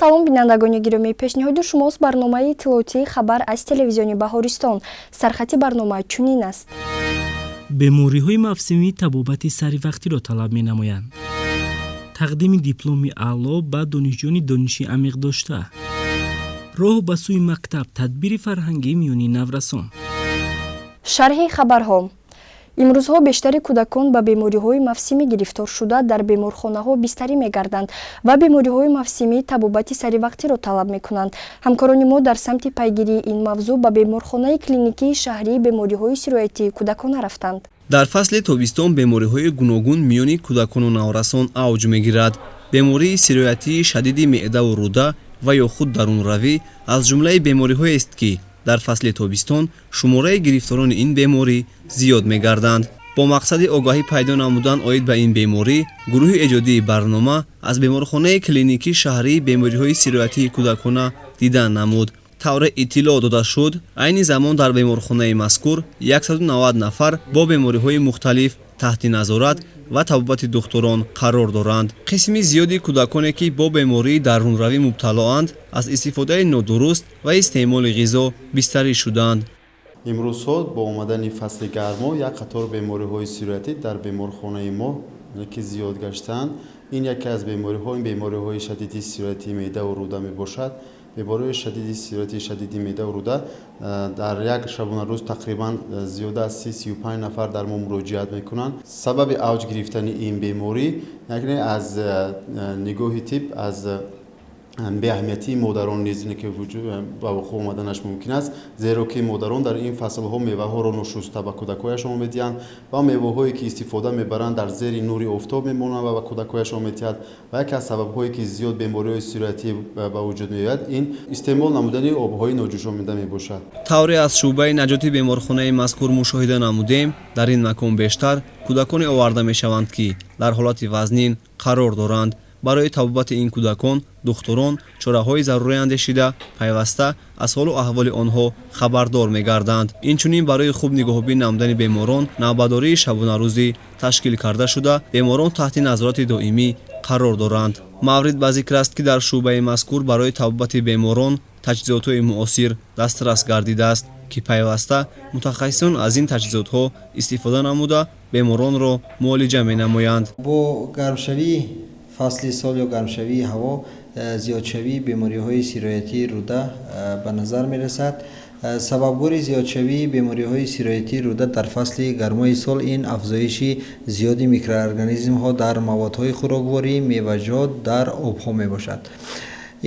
Салом, бинандагони гиромӣ! Пешниҳоди шумост барномаи иттилоотии «Хабар» аз телевизиони Баҳористон. Сархати барнома чунин аст: Бемориҳои мавсимӣ табобати саривақтиро талаб менамоянд. Тақдими дипломи аъло ба донишҷӯёни дониши амиқ дошта. Роҳ ба сӯи мактаб, тадбири фарҳангӣ миёни наврасон. Шарҳи хабарҳо. Имрӯзҳо бештари кӯдакон ба бемориҳои мавсимӣ гирифтор шуда, дар беморхонаҳо бистарӣ мегарданд ва бемориҳои мавсимӣ табобати саривақтиро талаб мекунанд. Ҳамкорони мо дар самти пайгирии ин мавзӯъ ба беморхонаи клиникии шаҳрии бемориҳои сироятии кӯдакона рафтанд. Дар фасли тобистон бемориҳои гуногун миёни кӯдакону наврасон авҷ мегирад. Бемории сироятии шадиди меъдаву рӯда ва ё худ дарунравӣ аз ҷумлаи бемориҳоест, ки дар фасли тобистон шумораи гирифторони ин беморӣ зиёд мегарданд. Бо мақсади огаҳӣ пайдо намудан оид ба ин беморӣ, гурӯҳи эҷодии барнома аз беморхонаи клиникии шаҳрии бемориҳои сироятии кӯдакона дидан намуд. Тавре иттилоъ дода шуд, айни замон дар беморхонаи мазкур 190 нафар бо бемориҳои мухталиф таҳти назорат ва табобати духтурон қарор доранд. Қисми зиёди кӯдаконе, ки бо бемории дарунравӣ мубталоанд, аз истифодаи нодуруст ва истеъмоли ғизо бистарӣ шуданд. Имрӯзҳо бо омадани фасли гармо як қатор бемориҳои сироятӣ дар беморхонаи мо ки зиёд гаштаанд. Ин яке аз бемориҳо, ин бемориҳои шадиди сироятии меъдаву рӯда мебошад. Бемориҳои шадиди сироятии шадиди меъдаву рӯда дар як шабонарӯз тақрибан зиёда аз 30-35 нафар дар мо муроҷиат мекунанд. Сабаби авҷ гирифтани ин беморӣ яъне аз нигоҳи тиб аз беаҳамиятии модарон низ ки ба вуқӯъ омаданаш мумкин аст, зеро ки модарон дар ин фаслҳо меваҳоро ношуста ба кӯдакҳояшон медиҳанд ва меваҳое, ки истифода мебаранд, дар зери нури офтоб мемонанд ва ба кӯдакҳояшон медиҳад. Ва яке аз сабабҳое, ки зиёд бемориҳои сироятӣ ба вуҷуд меояд, ин истеъмол намудани обҳои ноҷӯшонида мебошад. Тавре аз шӯъбаи наҷоти беморхонаи мазкур мушоҳида намудем, дар ин макон бештар кӯдаконе оварда мешаванд, ки дар ҳолати вазнин қарор доранд. Барои табобати ин кӯдакон духтурон чораҳои зарурӣ андешида, пайваста аз ҳолу аҳволи онҳо хабардор мегарданд. Инчунин барои хуб нигоҳубин намудани беморон навбатдории шабонарӯзӣ ташкил карда шуда, беморон таҳти назорати доимӣ қарор доранд. Маврид ба зикр аст, ки дар шӯъбаи мазкур барои табобати беморон таҷҳизотҳои муосир дастрас гардидааст, ки пайваста мутахассисон аз ин таҷҳизотҳо истифода намуда, беморонро муолиҷа менамоянд. Бо гармшавии фасли сол ё гармшавии ҳаво зиёдшавии бемориҳои сироятии рӯда ба назар мерасад. Сабабгори зиёдшавии бемориҳои сироятии рӯда дар фасли гармои сол ин афзоиши зиёди микроорганизмҳо дар маводҳои хӯрокворӣ, меваҷот, дар обҳо мебошад.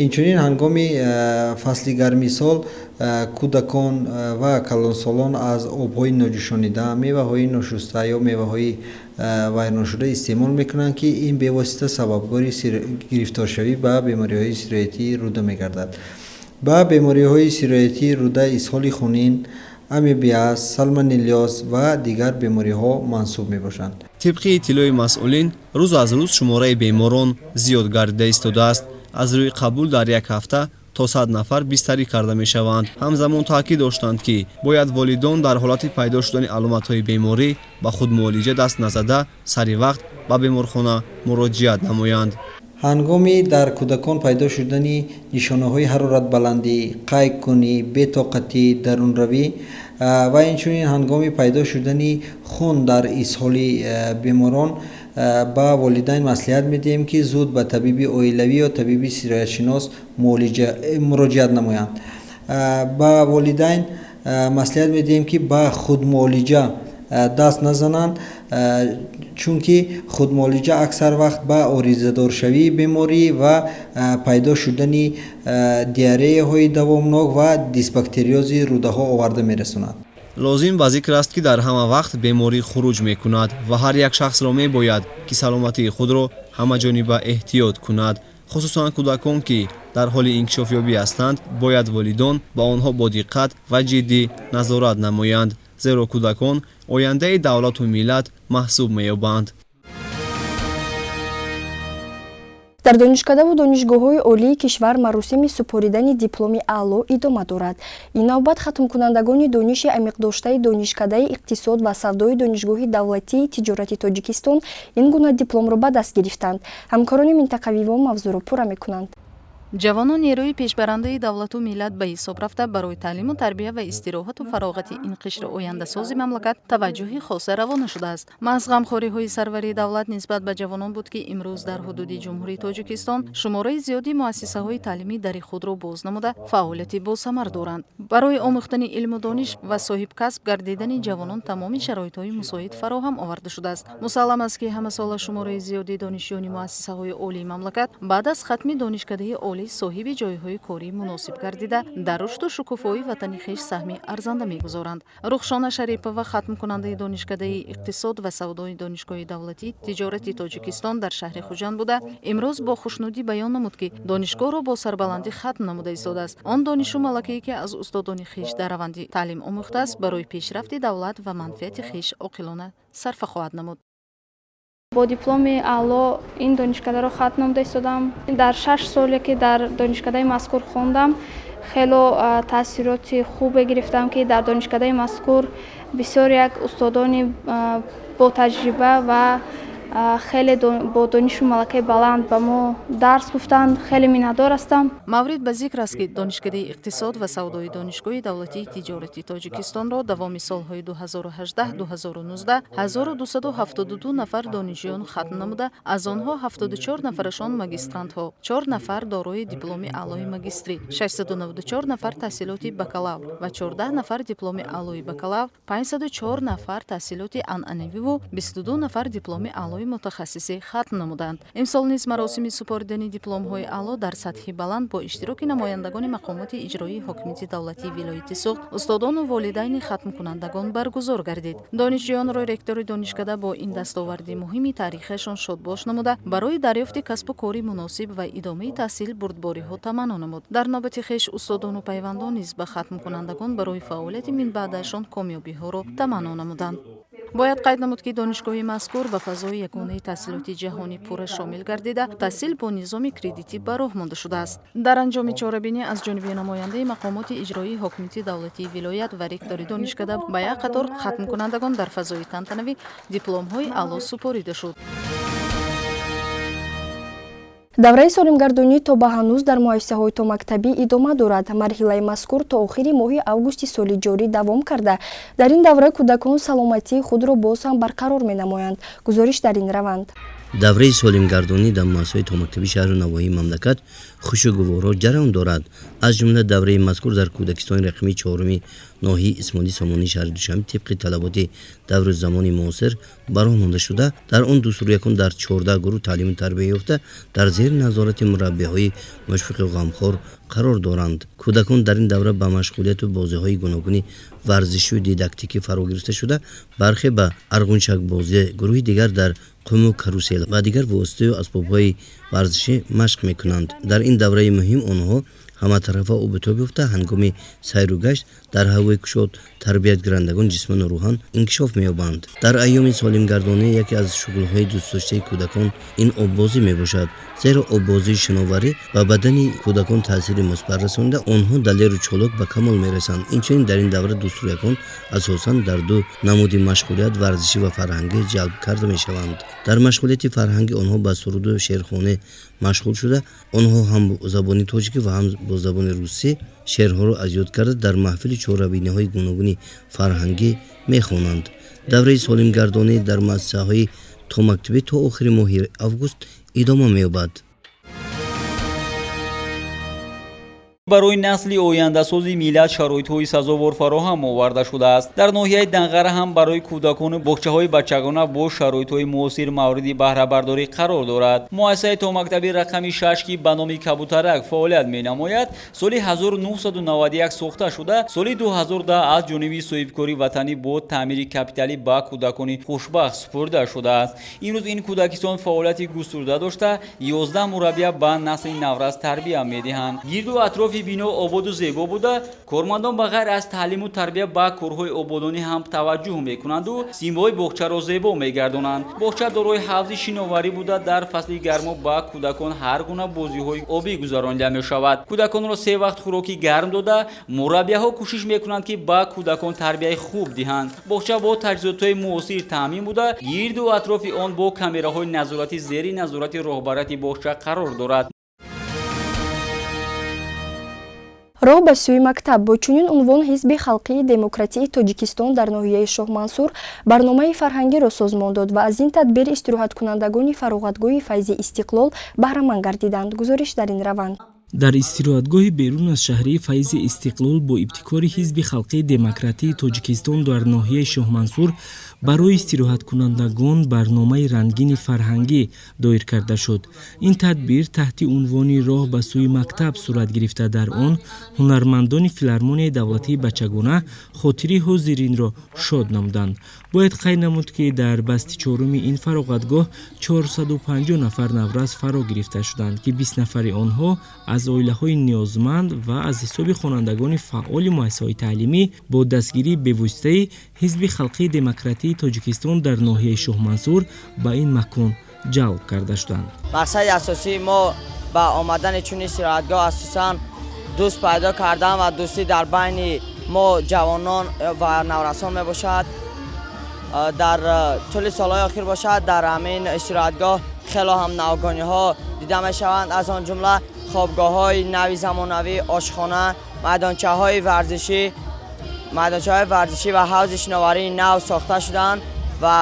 Инчунин ҳангоми фасли гарми сол кӯдакон ва калонсолон аз обҳои ноҷӯшонида, меваҳои ношуста ё меваҳои вайроншуда истеъмол мекунанд, ки ин бевосита сабабгори гирифторшавӣ ба бемориҳои сироятии рӯда мегардад. Ба бемориҳои сироятии рӯда исҳоли хунин, амебиаз, салмонеллёз ва дигар бемориҳо мансуб мебошанд. Тибқи иттилои масъулин, рӯз аз рӯз шумораи беморон зиёд гардида истодааст. Аз рӯи қабул дар як ҳафта то 100 нафар бистарӣ карда мешаванд. Ҳамзамон таъкид доштанд, ки бояд волидон дар ҳолати пайдо шудани аломатҳои беморӣ ба худмуолиҷа даст назада, сари вақт ба беморхона муроҷиат намоянд. Ҳангоми дар кӯдакон пайдо шудани нишонаҳои ҳароратбаландӣ, қайкунӣ, бетоқатӣ, дарунравӣ ва инчунин ҳангоми пайдо шудани хун дар исҳоли беморон ба волидайн маслиҳат медиҳем, ки зуд ба табиби оилавӣ ё табиби сироятшинос муроҷиат намоянд. Ба волидайн маслиҳат медиҳем, ки ба худмуолиҷа даст назананд, чунки худмуолиҷа аксар вақт ба оризадоршавии беморӣ ва пайдо шудани диареяҳои давомнок ва дисбактериози рӯдаҳо оварда мерасонад. Лозим ба зикр аст, ки дар ҳама вақт беморӣ хуруҷ мекунад ва ҳар як шахсро мебояд, ки саломатии худро ҳамаҷониба эҳтиёт кунад. Хусусан кӯдакон, ки дар ҳоли инкишофёбӣ ҳастанд, бояд волидон ба онҳо бо диққат ва ҷиддӣ назорат намоянд, зеро кӯдакон ояндаи давлату миллат маҳсуб меёбанд. Дар донишкадаву донишгоҳҳои олии кишвар маросими супоридани дипломи аъло идома дорад. Ин навбат хатмкунандагони дониши амиқдоштаи Донишкадаи иқтисод ва савдои Донишгоҳи давлатии тиҷорати Тоҷикистон ин гуна дипломро ба даст гирифтанд. Ҳамкорони минтақавӣ во мавзӯъро пурра мекунанд. Ҷавонон нерӯи пешбарандаи давлату миллат ба ҳисоб рафта, барои таълиму тарбия ва истироҳату фароғати ин қишри ояндасози мамлакат таваҷҷӯҳи хоса равона шудааст. Маҳз ғамхориҳои сарвари давлат нисбат ба ҷавонон буд, ки имрӯз дар ҳудуди Ҷумҳурии Тоҷикистон шумораи зиёди муассисаҳои таълимӣ дари худро боз намуда, фаъолияти босамар доранд. Барои омӯхтани илму дониш ва соҳибкасб гардидани ҷавонон тамоми шароитҳои мусоид фароҳам оварда шудааст. Мусаллам аст, ки ҳамасола шумораи зиёди донишҷӯёни муассисаҳои олии мамлакат баъд аз хатми донишкадаи олӣ соҳиби ҷойҳои корӣ муносиб гардида, дар рушду шукуфоии ватани хеш саҳми арзанда мегузоранд. Рухшона Шарипова, хатмкунандаи донишкадаи иқтисод ва савдои Донишгоҳи давлатии тиҷорати Тоҷикистон дар шаҳри Хуҷанд буда, имрӯз бо хушнудӣ баён намуд, ки донишгоҳро бо сарбаландӣ хатм намуда истодааст. Он донишу малакае, ки аз устодони хеш дар раванди таълим омӯхтааст, барои пешрафти давлат ва манфиати хеш оқилона сарфа хоҳад намуд. Бо дипломи аъло ин донишкадаро хатм намуда истодам. Дар 6 соле, ки дар донишкадаи мазкур хондам, хело таъсироти хубе гирифтам, ки дар донишкадаи мазкур бисёр як устодони ботаҷриба ва хеле бо донишу малакаи баланд ба мо дарс гуфтанд. Хеле миннатдор ҳастам. Маврид ба зикр аст, ки донишкадаи иқтисод ва савдои Донишгоҳи давлатии тиҷорати Тоҷикистонро давоми солҳои 2018-2019 1272 нафар донишҷӯён хатм намуда, аз онҳо 74 нафарашон магистрантҳо, 4 нафар дорои дипломи аълои магистрӣ, 694 нафар таҳсилоти бакалавр ва 14 нафар дипломи аълои бакалавр, 504 нафар таҳсилоти анъанавиву 22 нафар дипломи аълои мутахассисӣ хатм намуданд. Имсол низ маросими супоридани дипломҳои аъло дар сатҳи баланд бо иштироки намояндагони мақомоти иҷроии ҳокимияти давлатии вилояти Суғд, устодону волидайни хатмкунандагон баргузор гардид. Донишҷӯёнро ректори донишкада бо ин дастоварди муҳими таърихиашон шодбош намуда, барои дарёфти касбу кори муносиб ва идомаи таҳсил бурдбориҳо таманно намуд. Дар навбати хеш устодону пайвандон низ ба хатмкунандагон барои фаъолияти минбаъдаашон комёбиҳоро таманно намуданд. Бояд қайд намуд, ки донишгоҳи мазкур ба фазои ягонаи таҳсилоти ҷаҳонӣ пурра шомил гардида, таҳсил бо низоми кредитӣ ба роҳ монда шудааст. Дар анҷоми чорабинӣ аз ҷониби намояндаи мақомоти иҷроии ҳокимияти давлатии вилоят ва ректори донишкада ба як қатор хатмкунандагон дар фазои тантанавӣ дипломҳои аъло супорида шуд. Давраи солимгардонӣ то ба ҳанӯз дар муассисаҳои томактабӣ идома дорад. Марҳилаи мазкур то охири моҳи августи соли ҷорӣ давом карда, дар ин давра кӯдакон саломатии худро боз ҳам барқарор менамоянд. Гузориш дар ин раванд. Давраи солимгардонӣ дар муассисаҳои томактабии шаҳру навоҳии мамлакат хушу гуворо ҷараён дорад. Аз ҷумла давраи мазкур дар кӯдакистони рақами 4-уми ноҳияи Исмоили Сомонии шаҳри Душанбе тибқи талаботи давру замони муосир ба роҳ монда шуда, дар он дусурӯякон дар 14 гурӯҳ таълиму тарбия ёфта, дар зери назорати мураббиҳои мушфиқу ғамхор қарор доранд. Кӯдакон дар ин давра ба машғулияту бозиҳои гуногуни варзишию дидактикӣ фаро гирифта шуда, бархе ба арғунчакбозӣ, гурӯҳи дигар дар қуму карусел ва дигар воситаю асбобҳои варзишӣ машқ мекунанд. Дар ин давраи муҳим онҳо ҳаматарафа обутоб ёфта, ҳангоми сайру гашт дар ҳавои кушод тарбиятгирандагон ҷисману рӯҳан инкишоф меёбанд. Дар айёми солимгардонӣ яке аз шуғлҳои дӯстдоштаи кӯдакон ин оббозӣ мебошад, зеро оббозии шиноварӣ ба бадани кӯдакон таъсири мусбат расонида, онҳо далеру чолок ба камол мерасанд. Инчунин дар ин давра дӯстрӯякон асосан дар ду намуди машғулият варзишӣ ва фарҳангӣ ҷалб карда мешаванд. Дар машғулияти фарҳангӣ онҳо ба суруду шеърхонӣ машғул шуда, онҳо ҳам бо забони тоҷикӣ ва ҳам бо забони русӣ шеърҳоро аз ёд карда, дар маҳфили чорабиниҳои гуногуни фарҳангӣ мехонанд. Давраи солимгардонӣ дар муассисаҳои томактабӣ то охири моҳи август идома меёбад. Барои насли ояндасози миллат шароитҳои сазовор фароҳам оварда шудааст. Дар ноҳияи Данғара ҳам барои кӯдакону боғчаҳои бачагона бо шароитҳои муосир мавриди баҳрабардорӣ қарор дорад. Муассисаи томактабӣ рақами 6, ки ба номи Кабутарак фаъолият менамояд, соли 1991 сохта шуда, соли 2010 аз ҷониби соҳибкори ватанӣ бо таъмири капиталӣ ба кӯдакони хушбахт супурда шудааст. Имрӯз ин кӯдакистон фаъолияти густурда дошта, 11 мураббия ба насли наврас тарбия медиҳанд. Гирду атрофи бино ободу зебо буда, кормандон ба ғайр аз таълиму тарбия ба корҳои ободонӣ ҳам таваҷҷӯҳ мекунанду симои боғчаро зебо мегардонанд. Боғча дорои ҳавзи шиноварӣ буда, дар фасли гармо ба кӯдакон ҳар гуна бозиҳои обӣ гузаронида мешавад. Кӯдаконро се вақт хӯроки гарм дода, мураббияҳо кӯшиш мекунанд, ки ба кӯдакон тарбияи хуб диҳанд. Боғча бо таҷҳизотҳои муосир таъмин буда, гирду атрофи он бо камераҳои назоратӣ зери назорати роҳбарияти боғча қарор дорад. Роҳ ба сӯи мактаб бо чунин унвон Ҳизби халқии демократии Тоҷикистон дар ноҳияи Шоҳмансур барномаи фарҳангиро созмон дод ва аз ин тадбир истироҳаткунандагони фароғатгоҳи Файзи Истиқлол баҳраманд гардиданд. Гузориш дар ин раванд. Дар истироҳатгоҳи берун аз шаҳрии Файзи Истиқлол бо ибтикори Ҳизби халқии демократии Тоҷикистон дар ноҳияи Шоҳмансур барои истироҳаткунандагон барномаи рангини фарҳангӣ доир карда шуд. Ин тадбир таҳти унвони «Роҳ ба сӯи мактаб» сурат гирифта, дар он ҳунармандони филармонияи давлатии бачагона хотири ҳозиринро шод намуданд. Бояд қайд намуд, ки дар басти чоруми ин фароғатгоҳ 450 нафар наврас фаро гирифта шуданд, ки 20 нафари онҳо аз оилаҳои ниёзманд ва аз ҳисоби хонандагони фаъоли муассисаҳои таълимӣ бо дастгирии бевоситаи Ҳизби халқии демократии Тоҷикистон дар ноҳияи Шоҳмансур ба ин макон ҷалб карда шуданд. Мақсади асосии мо ба омадани чунин истироҳатгоҳ асосан дӯст пайдо кардан ва дӯстӣ дар байни мо ҷавонон ва наврасон мебошад. Дар тӯли солҳои охир бошад, дар ҳамин истироҳатгоҳ хело ҳам навгониҳо дида мешаванд, аз он ҷумла хобгоҳҳои нави замонавӣ, ошхона, майдончаҳои варзишӣ ва ҳавзи шиноварии нав сохта шуданд ва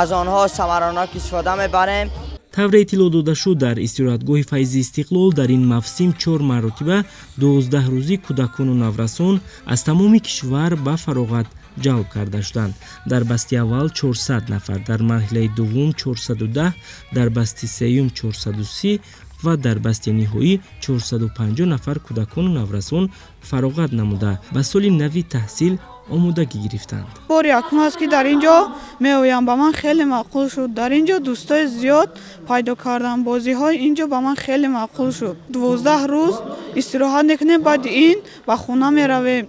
аз онҳо самаранок истифода мебарем. Тавре иттилоъ дода шуд, дар истироҳатгоҳи Файзи Истиқлол дар ин мавсим чор маротиба 12 рӯзӣ кӯдакону наврасон аз тамоми кишвар ба фароғат ҷалб карда шуданд. Дар басти аввал 400 нафар, дар марҳилаи дуввум 410, дар басти сеюм 430 ва дар басти ниҳоӣ 450 нафар кӯдакону наврасон фароғат намуда, ба соли нави таҳсил омодагӣ гирифтанд. Бори якум аст, ки дар ин ҷо меоям. Ба ман хеле маъқул шуд. Дар ин ҷо дӯстои зиёд пайдо кардам. Бозиҳои ин ҷо ба ман хеле маъқул шуд. 12 рӯз истироҳат мекунем, баъди ин ба хона меравем,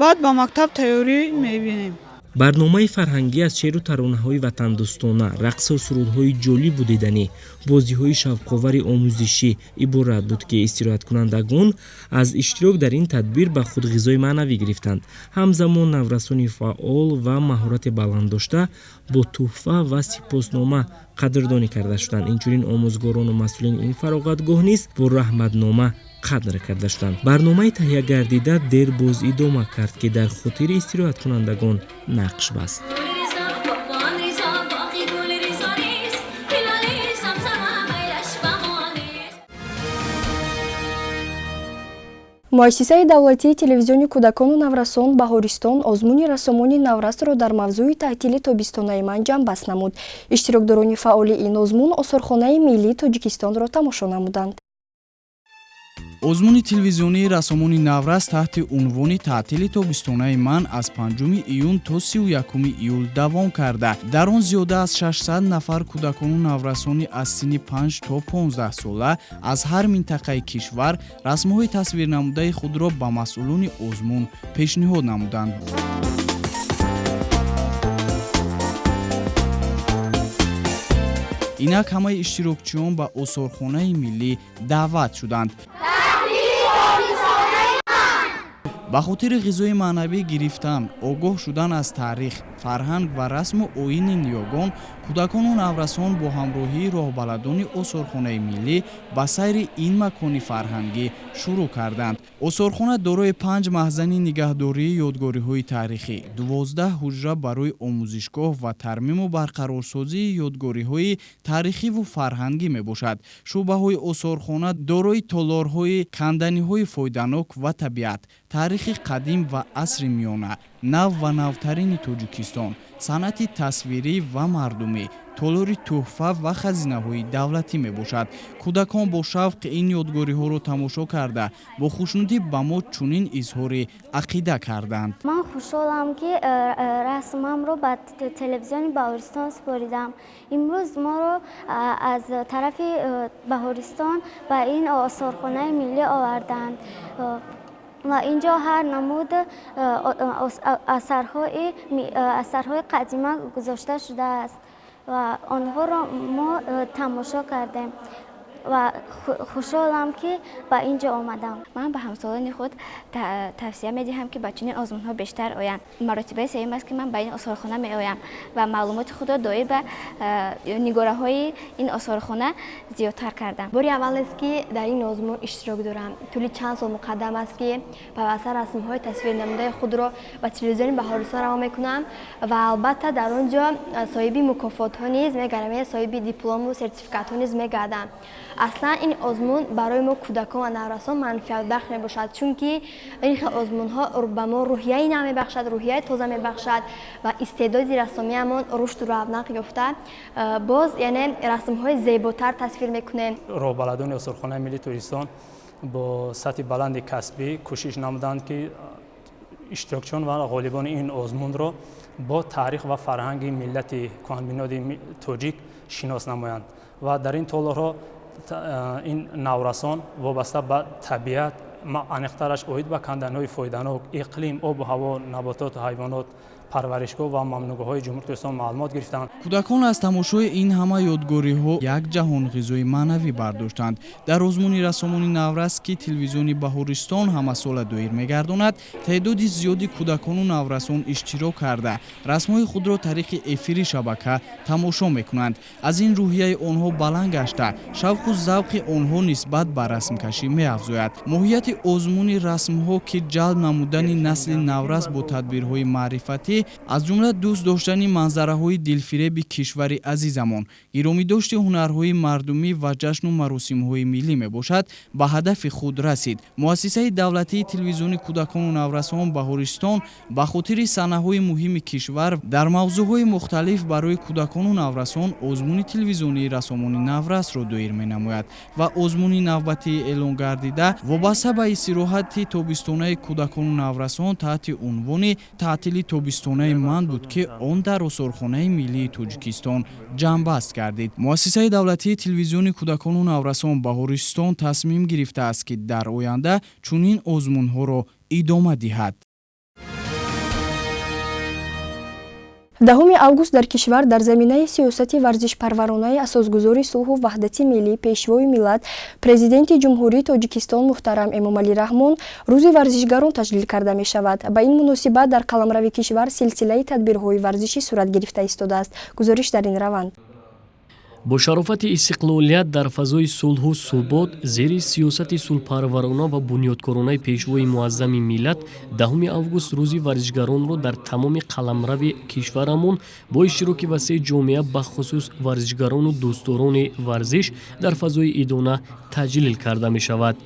баъд ба мактаб тайёрӣ мебинем. Барномаи фарҳангӣ аз шеъру таронаҳои ватандӯстона, рақсу сурудҳои ҷолибу диданӣ, бозиҳои шавқовари омӯзишӣ иборат буд, ки истироҳаткунандагон аз иштирок дар ин тадбир ба худ ғизои маънавӣ гирифтанд. Ҳамзамон наврасони фаъол ва маҳорати баланд дошта бо тӯҳфа ва сипоснома қадрдонӣ карда шуданд. Инчунин омӯзгорону масъулини ин фароғатгоҳ низ бо раҳматнома қадр карда шуданд. Барномаи таҳиягардида дер боз идома кард, ки дар хотири истироҳаткунандагон нақш баст. Муассисаи давлатии телевизиони кӯдакону наврасон «Баҳористон» озмуни рассомони наврасро дар мавзӯи «Таътили тобистонаи ман» ҷамъбаст намуд. Иштирокдорони фаъоли ин озмун Осорхонаи миллии Тоҷикистонро тамошо намуданд. Озмуни телевизионии рассомони наврас таҳти унвони «Таътили тобистонаи ман» аз 5 июн то 31 июл давом карда, дар он зиёда аз 600 нафар кӯдакону наврасони аз синни 5 то 15 сола аз ҳар минтақаи кишвар расмҳои тасвирнамудаи худро ба масъулони озмун пешниҳод намуданд. Инак ҳамаи иштирокчиён ба Осорхонаи миллӣ даъват шуданд. Ба хотири ғизои маънавӣ гирифтан, огоҳ шудан аз таърих, фарҳанг ва расму оини ниёгон, кӯдакону наврасон бо ҳамроҳии роҳбаладони Осорхонаи миллӣ ба сайри ин макони фарҳангӣ шурӯъ карданд. Осорхона дорои панҷ маҳзани нигаҳдории ёдгориҳои таърихӣ, 12 ҳуҷра барои омӯзишгоҳ ва тармиму барқарорсозии ёдгориҳои таърихиву фарҳангӣ мебошад. Шӯъбаҳои осорхона дорои толорҳои канданиҳои фоиданок ва табиат, таърихи қадим ва асри миёна, нав ва навтарини Тоҷикистон, санъати тасвирӣ ва мардумӣ, толори тӯҳфа ва хазинаҳои давлатӣ мебошад. Кӯдакон бо шавқ ин ёдгориҳоро тамошо карда, бо хушнудӣ ба мо чунин изҳори ақида карданд. Ман хушҳолам, ки расмамро ба телевизиони Баҳористон супоридам. Имрӯз моро аз тарафи Баҳористон ба ин осорхонаи миллӣ оварданд ва ин ҷо ҳар намуд асарҳои қадима гузошта шудааст ва онҳоро мо тамошо кардем. Ва хушҳолам, ки ба ин ҷо омадам. Ман ба ҳамсолони худ тавсия медиҳам, ки ба чунин озмунҳо бештар оянд. Маротибаи сеюм аст, ки ман ба ин осорхона меоям ва маълумоти худро доир ба нигораҳои ин осорхона зиёдтар кардам. Бори аввал аст, ки дар ин озмун иштирок дорам. Тӯли чанд сол муқаддам аст, ки пайваста расмҳои тасвирнамудаи худро ба телевизиони Баҳористон равон мекунам ва албатта дар он ҷо соҳиби мукофотҳо низ мегардам, яъне соҳиби диплому сертификатҳо низ мегардам. Аслан ин озмун барои мо, кӯдакон ва наврасон, манфиатбахш мебошад, чунки ин хел озмунҳо ба мо рӯҳияи нав мебахшад, рӯҳияи тоза мебахшад ва истеъдоди рассомиамон рушду равнақ ёфта, боз яъне расмҳои зеботар тасвир мекунем. Роҳбаладони осорхонаи миллии Тоҷикистон бо сатҳи баланди касбӣ кӯшиш намуданд, ки иштирокчиён ва ғолибони ин озмунро бо таърих ва фарҳанги миллати кӯҳанбиноди тоҷик шинос намоянд ва дар ин толорҳо ин наврасон вобаста ба табиат, аниқтараш оид ба канданиҳои фоиданок, иқлим, обу ҳаво, набототу ҳайвонот, парваришгоҳ ва мамнӯъгоҳҳои Ҷумҳурии Тоҷикистон маълумот гирифтанд. Кӯдакон аз тамошои ин ҳама ёдгориҳо як ҷаҳон ғизои маънавӣ бардоштанд. Дар озмуни рассомони наврас, ки телевизиони Баҳористон ҳамасола доир мегардонад, теъдоди зиёди кӯдакону наврасон иштирок карда, расмҳои худро тариқи эфири шабака тамошо мекунанд. Аз ин рӯҳияи онҳо баланд гашта, шавқу завқи онҳо нисбат ба расмкашӣ меафзояд. Моҳияти озмуни расмҳо, ки ҷалб намудани насли наврас бо тадбирҳои маърифатӣ, аз ҷумла дӯст доштани манзараҳои дилфиреби кишвари азизамон, гиромидошти ҳунарҳои мардумӣ ва ҷашну маросимҳои миллӣ мебошад, ба ҳадафи худ расид. Муассисаи давлатии телевизиони кӯдакону наврасон Баҳористон ба хотири санаҳои муҳими кишвар дар мавзӯъҳои мухталиф барои кӯдакону наврасон озмуни телевизионии рассомони наврасро доир менамояд ва озмуни навбатии эълон гардида вобаста ба истироҳати тобистонаи кӯдакону наврасон таҳти унвони «Таътили тобистонаи ман» буд, ки он дар осорхонаи миллии Тоҷикистон ҷамъбаст гардид. Муассисаи давлатии телевизиони кӯдакону наврасон Баҳористон тасмим гирифтааст, ки дар оянда чунин озмунҳоро идома диҳад. 10 август дар кишвар дар заминаи сиёсати варзишпарваронаи асосгузори сулҳу ваҳдати миллӣ, Пешвои миллат, Президенти Ҷумҳурии Тоҷикистон муҳтарам Эмомалӣ Раҳмон Рӯзи варзишгарон таҷлил карда мешавад. Ба ин муносибат дар қаламрави кишвар силсилаи тадбирҳои варзишӣ сурат гирифта истодааст. Гузориш дар ин раванд. Бо шарофати истиқлолият, дар фазои сулҳу субот, зери сиёсати сулҳпарварона ва бунёдкоронаи Пешвои муаззами миллат, 10 август Рӯзи варзишгаронро дар тамоми қаламрави кишварамон бо иштироки васеи ҷомеа, бахусус варзишгарону дӯстдорони варзиш, дар фазои идона таҷлил карда мешавад.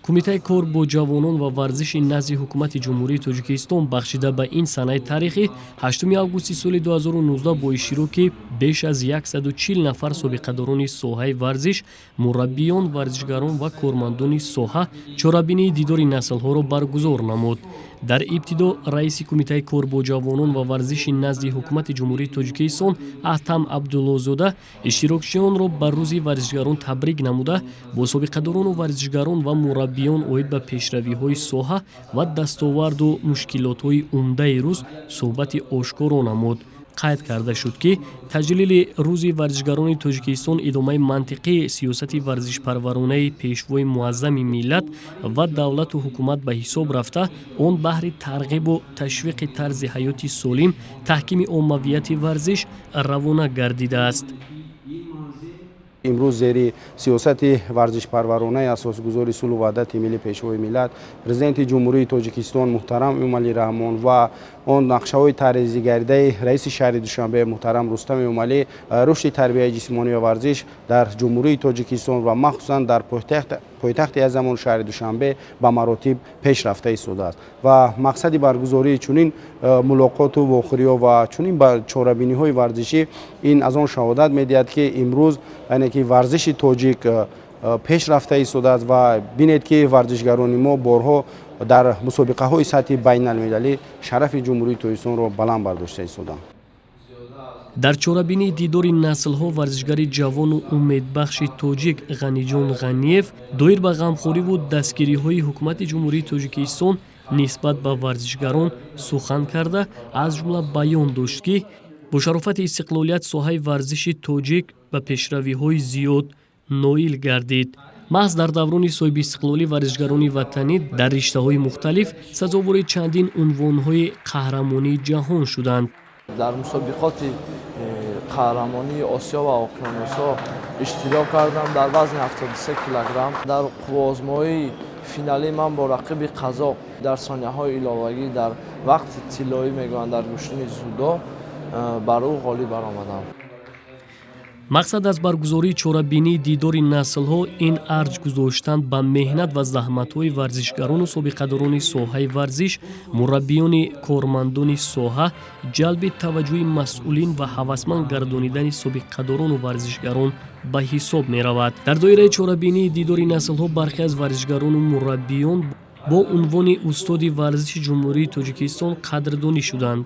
Кумитаи кор бо ҷавонон ва варзиши назди Ҳукумати Ҷумҳурии Тоҷикистон бахшида ба ин санаи таърихӣ 8 августи соли 2019 бо иштироки беш аз 140 нафар собиқадорони соҳаи варзиш, мураббиён, варзишгарон ва кормандони соҳа чорабинии дидори наслҳоро баргузор намуд. Дар ибтидо раиси Кумитаи кор бо ҷавонон ва варзиши назди Ҳукумати Ҷумҳурии Тоҷикистон Аҳтам Абдуллозода иштирокчиёнро ба Рӯзи варзишгарон табрик намуда, бо собиқадорону варзишгарон ва мураббиён оид ба пешравиҳои соҳа ва дастоварду мушкилотҳои умдаи рӯз суҳбати ошкоро намуд. Қайд карда шуд, ки таҷлили Рӯзи варзишгарони Тоҷикистон идомаи мантиқии сиёсати варзишпарваронаи Пешвои муаззами миллат ва давлату ҳукумат ба ҳисоб рафта, он баҳри тарғибу ташвиқи тарзи ҳаёти солим, таҳкими оммавияти варзиш равона гардидааст. Имрӯз зери сиёсати варзишпарваронаи асосгузори сулҳу ваҳдати миллӣ, Пешвои миллат, Президенти Ҷумҳурии Тоҷикистон муҳтарам Эмомалӣ Раҳмон ва он нақшаҳои тарҳрезигардаи раиси шаҳри Душанбе муҳтарам Рустам Эмомалӣ, рушди тарбияи ҷисмонӣ ва варзиш дар Ҷумҳурии Тоҷикистон ва махсусан дар пойтахти азамон шаҳри Душанбе ба маротиб пеш рафта истодааст ва мақсади баргузории чунин мулоқоту вохӯриҳо ва чунин чорабиниҳои варзишӣ ин аз он шаҳодат медиҳад, ки имрӯз яъне ки варзиши тоҷик пеш рафта истодааст ва бинед, ки варзишгарони мо борҳо дар мусобиқаҳои сатҳи байналмилалӣ шарафи Ҷумҳурии Тоҷикистонро баланд бардошта истоданд. Дар чорабинии дидори наслҳо варзишгари ҷавону умедбахши тоҷик Ғаниҷон Ғаниев доир ба ғамхориву дастгириҳои Ҳукумати Ҷумҳурии Тоҷикистон нисбат ба варзишгарон сухан карда, аз ҷумла баён дошт, ки бо шарофати истиқлолият соҳаи варзиши тоҷик ба пешравиҳои зиёд ноил гардид. Маҳз дар даврони соҳибистиқлолӣ варзишгарони ватанӣ дар риштаҳои мухталиф сазовори чандин унвонҳои қаҳрамонии ҷаҳон шуданд. Дар мусобиқоти қаҳрамонии Осиё ва Океанусҳо иштирок кардам дар вазни 73 килограмм. Дар қувваозмоии финалӣ ман бо рақиби қазоқ дар сонияҳои иловагӣ, дар вақти тиллоӣ мегӯянд, дар гӯштини дзюдо бар ӯ ғолиб баромадам. Мақсад аз баргузории чорабинии дидори наслҳо ин арҷ гузоштан ба меҳнат ва заҳматҳои варзишгарону собиқадорони соҳаи варзиш, мураббиёни кормандони соҳа, ҷалби таваҷҷӯҳи масъулин ва ҳавасманд гардонидани собиқадорону варзишгарон ба ҳисоб меравад. Дар доираи чорабинии дидори наслҳо бархе аз варзишгарону мураббиён бо унвони устоди варзиши Ҷумҳурии Тоҷикистон қадрдонӣ шуданд.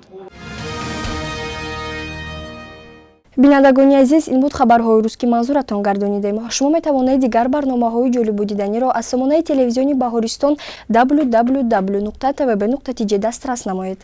Бинандагони азиз, ин буд хабарҳои рӯз, ки манзуратон гардонидем. Шумо метавонед дигар барномаҳои ҷолибу диданиро аз сомонаи телевизиони Баҳористон www.tvb.tj дастрас намоед.